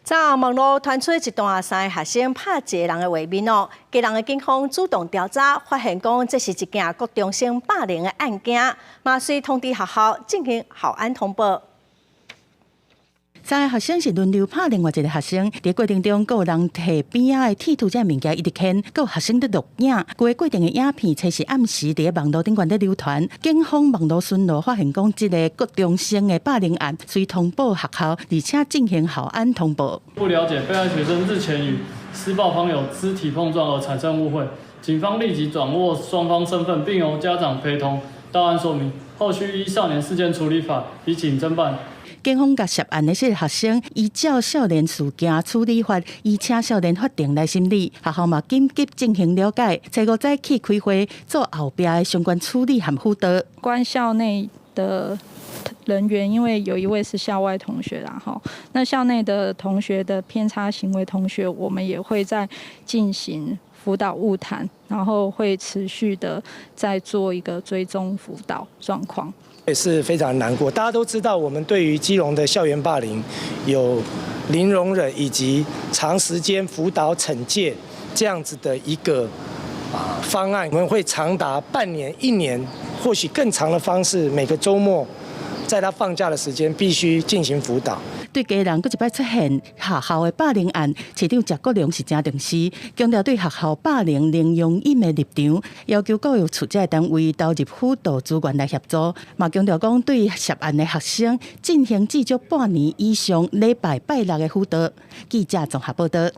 在網路傳出一段三个學生拍一个人的畫面哦，基隆的警方主動調查，發現講這是一件國中生霸凌的案件，嘛隨通知學校進行校安通報。三个學生是輪流拍另外一个學生，佇過程中，閣有人提邊仔的鐵圖這物件一直牽，閣有學生佇錄影。規個過程的影片，初四暗時佇網路頂懸佇流傳。警方網路巡邏發現講，這个國中生的霸凌案，隨通報學校，而且進行校安通報。不了解被害學生日前與施暴方有肢體碰撞而產生誤會，警方立即掌握雙方身份，並由家長陪同到案說明。後續依少年事件處理法，移請偵辦。警方共涉案的這个學生依照少年事件處理法，移請少年法庭來審理。學校嘛緊急進行了解，初五早起開會做後壁的相關處理和輔導。關校內的人員，因為有一位是校外同學啦，哈，那校內的同學的偏差行為同學，我們也會再進行輔導晤談，然後會持續的再做一個追蹤輔導狀況。也是非常難過。大家都知道，我們對於基隆的校園霸凌有零容忍以及長時間輔導懲戒這樣子的一個方案，我們會長達半年、一年，或許更長的方式，每個週末在他放假的時間必須進行輔導。對家人閣一擺出現學校的霸凌案，市長謝國樑是誠重視，強調對學校霸凌零容忍的立場，要求教育處這單位投入輔導資源來協助，嘛強調講對涉案的學生進行至少半年以上禮拜拜六的輔導。記者綜合報道。